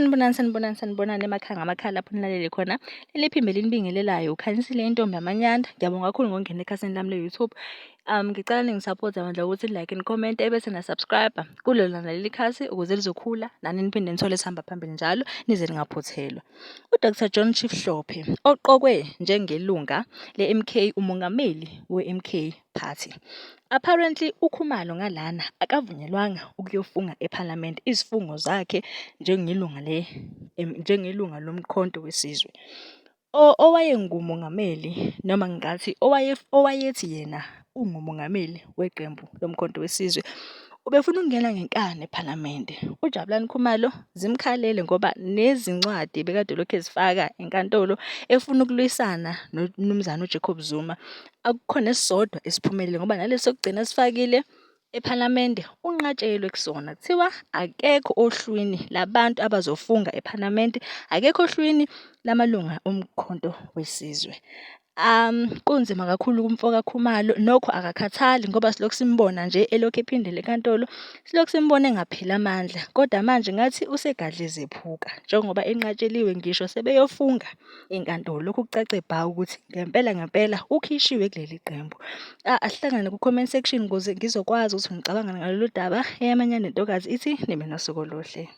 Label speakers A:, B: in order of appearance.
A: Sanibonani, sanibonani, sanibonani emakhaya ngamakhaya lapho nilalele khona. Leli phimbo elinibingelelayo uKhanyisile intombi yamanyanda. Ngiyabonga kakhulu ngokungena ekhasini lami le-YouTube. Ngicela ningisapothe bandla ukuthi like ni-comment ebese na-subscribe kulona naleli khasi ukuze lizokhula nani niphinde nithole sihamba phambili njalo nize ningaphuthelwa. UDr John Chief Hlophe oqokwe njengelunga le-MK umongameli we-MK Party. Apparently uKhumalo ngalana akavunyelwanga ukuyofunga ePhalamende izifungo zakhe njengelunga le njengelunga lomkhonto wesizwe. Owayengumongameli noma ngingathi owayethi yena ungumongameli weqembu lomkhonto wesizwe ubefuna ukungena ngenkani ePhalamende. UJabulani Khumalo zimkhalele ngoba nezincwadi bekade lokhu ezifaka enkantolo efuna ukulwisana noMnumzane uJacob Zuma akukho nesisodwa esiphumelele ngoba nalesi sokugcina sifakile ePhalamende unqatshelwe kusona. Kuthiwa akekho ohlwini labantu abazofunga ePhalamende, akekho ohlwini lamalunga oMkhonto weSizwe. Kunzima kakhulu kumfoka Khumalo, nokho akakhathali ngoba silokhu simbona nje elokhu ephindela enkantolo, silokhu simbona engapheli amandla. Kodwa manje ngathi usegadle zephuka njengoba enqatsheliwe ngisho sebeyofunga enkantolo. Lokhu kucace bha ukuthi ngempela ngempela ukhishiwe kuleli qembu. Asihlangane ku-comment section ukuze ngizokwazi ukuthi ngicabangani ngalolu daba. Eyamanyane ntokazi ithi nibe nosuku oluhle.